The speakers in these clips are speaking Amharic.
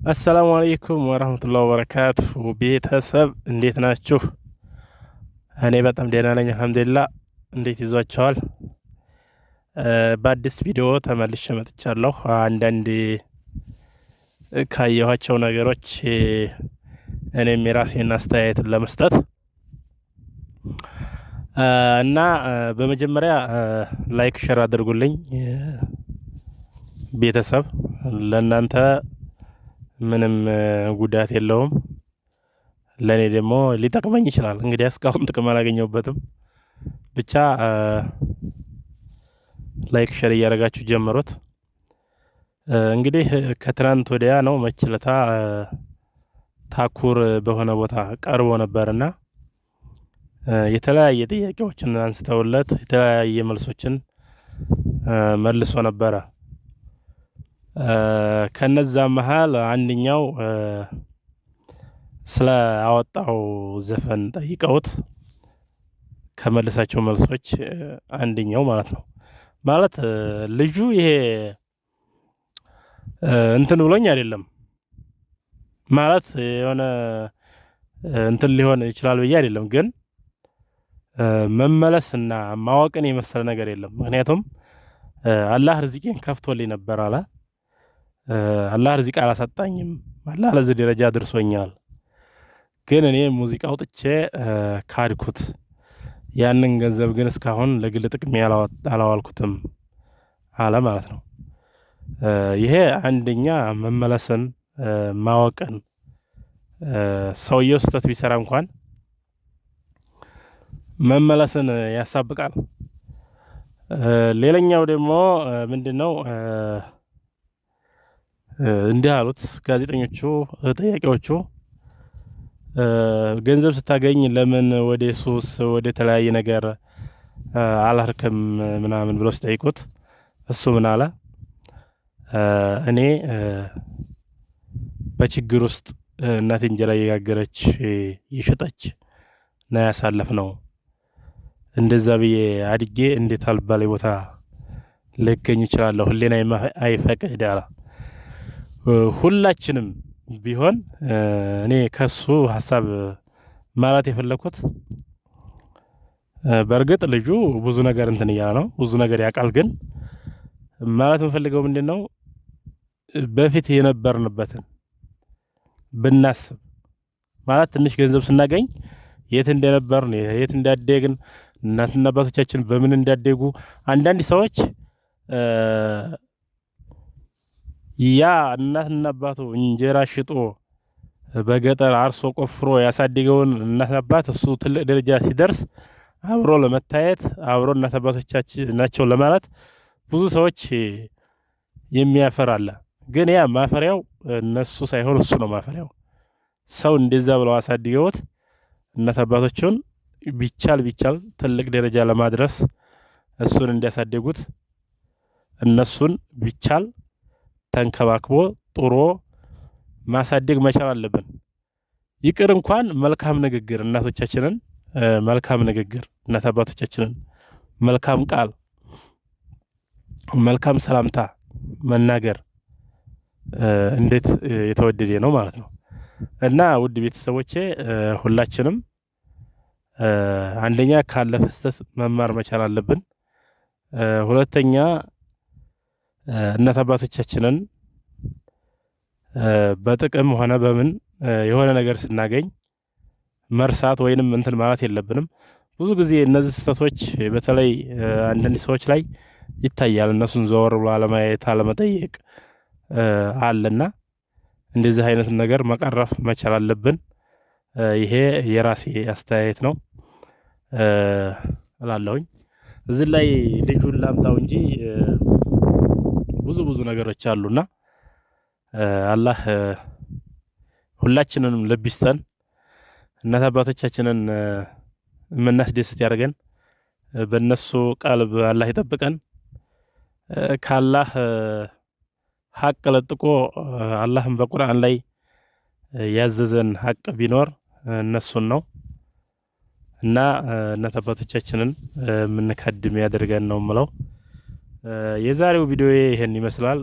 السلام عليكم ورحمة الله وبركاته። ቤተሰብ እንዴት ናችሁ? እኔ በጣም ደህና ነኝ الحمد لله። እንዴት ይዟችኋል? በአዲስ ቪዲዮ ተመልሼ መጥቻለሁ። አንዳንድ ካየኋቸው ነገሮች እኔም የራሴን አስተያየትን ለመስጠት እና በመጀመሪያ like share አድርጉልኝ ቤተሰብ፣ ለእናንተ ምንም ጉዳት የለውም። ለእኔ ደግሞ ሊጠቅመኝ ይችላል። እንግዲህ እስካሁን ጥቅም አላገኘሁበትም። ብቻ like share እያደረጋችሁ ጀምሩት። እንግዲህ ከትናንት ወዲያ ነው መችለታ ታኩር በሆነ ቦታ ቀርቦ ነበርና የተለያየ ጥያቄዎችን አንስተውለት የተለያየ መልሶችን መልሶ ነበረ። ከነዛ መሀል አንደኛው ስለ አወጣው ዘፈን ጠይቀውት ከመለሳቸው መልሶች አንደኛው ማለት ነው። ማለት ልጁ ይሄ እንትን ብሎኝ አይደለም፣ ማለት የሆነ እንትን ሊሆን ይችላል ብዬ አይደለም፣ ግን መመለስና ማወቅን የመሰለ ነገር የለም። ምክንያቱም አላህ ርዚቄን ከፍቶልኝ ነበር አለ። አላህ ርዚቅ አላሳጣኝም። አላህ ለዚህ ደረጃ አድርሶኛል። ግን እኔ ሙዚቃ አውጥቼ ካድኩት። ያንን ገንዘብ ግን እስካሁን ለግል ጥቅሜ አላዋልኩትም አለ ማለት ነው። ይሄ አንደኛ መመለስን ማወቅን፣ ሰውየው ስህተት ቢሰራ እንኳን መመለስን ያሳብቃል። ሌላኛው ደግሞ ምንድነው? እንዲህ አሉት ጋዜጠኞቹ፣ ጠያቂዎቹ፣ ገንዘብ ስታገኝ ለምን ወደ ሱስ ወደ ተለያየ ነገር አላርክም ምናምን ብሎ ሲጠይቁት እሱ ምን አለ? እኔ በችግር ውስጥ እናቴ እንጀራ እየጋገረች እየሸጠች ነው ያሳለፍነው። እንደዛ ብዬ አድጌ እንዴት አልባሌ ቦታ ልገኝ እችላለሁ? ህሊና አይፈቅድ አለ። ሁላችንም ቢሆን እኔ ከሱ ሀሳብ ማለት የፈለኩት፣ በእርግጥ ልጁ ብዙ ነገር እንትን እያለ ነው፣ ብዙ ነገር ያውቃል። ግን ማለት የምፈልገው ምንድን ነው፣ በፊት የነበርንበትን ብናስብ፣ ማለት ትንሽ ገንዘብ ስናገኝ የት እንደነበርን፣ የት እንዳደግን፣ እናትና አባቶቻችን በምን እንዳደጉ፣ አንዳንድ ሰዎች ያ እናትና አባቱ እንጀራ ሽጦ በገጠር አርሶ ቆፍሮ ያሳደገውን እናት አባት እሱ ትልቅ ደረጃ ሲደርስ አብሮ ለመታየት፣ አብሮ እናት አባቶቻችን ናቸው ለማለት ብዙ ሰዎች የሚያፈር አለ። ግን ያ ማፈሪያው እነሱ ሳይሆን እሱ ነው ማፈሪያው። ሰው እንደዛ ብለው አሳድገውት እናት አባቶቹን ቢቻል ቢቻል ትልቅ ደረጃ ለማድረስ እሱን እንዲያሳደጉት እነሱን ቢቻል ተንከባክቦ ጥሮ ማሳደግ መቻል አለብን። ይቅር እንኳን መልካም ንግግር፣ እናቶቻችንን መልካም ንግግር፣ እናት አባቶቻችንን መልካም ቃል፣ መልካም ሰላምታ መናገር እንዴት የተወደደ ነው ማለት ነው። እና ውድ ቤተሰቦቼ፣ ሁላችንም አንደኛ ካለፈ ስህተት መማር መቻል አለብን። ሁለተኛ እናት አባቶቻችንን በጥቅም ሆነ በምን የሆነ ነገር ስናገኝ መርሳት ወይንም እንትን ማለት የለብንም። ብዙ ጊዜ እነዚህ ስህተቶች በተለይ አንዳንድ ሰዎች ላይ ይታያል። እነሱን ዘወር ብሎ አለማየት፣ አለመጠየቅ አለና እንደዚህ አይነት ነገር መቀረፍ መቻል አለብን። ይሄ የራሴ አስተያየት ነው እላለሁኝ። እዚህ ላይ ልጁን ላምጣው እንጂ ብዙ ብዙ ነገሮች አሉና አላህ ሁላችንንም ልብ ይስጠን። እናት አባቶቻችንን የምናስደስት ያደርገን። በእነሱ ቀልብ አላህ ይጠብቀን። ካላህ ሀቅ ለጥቆ አላህም በቁርአን ላይ ያዘዘን ሀቅ ቢኖር እነሱን ነው እና እናት አባቶቻችንን የምንከድም ያደርገን ነው ምለው። የዛሬው ቪዲዮ ይሄን ይመስላል።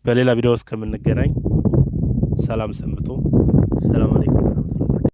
በሌላ ቪዲዮ እስከምንገናኝ ሰላም ሰንብቱ። ሰላም አለይኩም።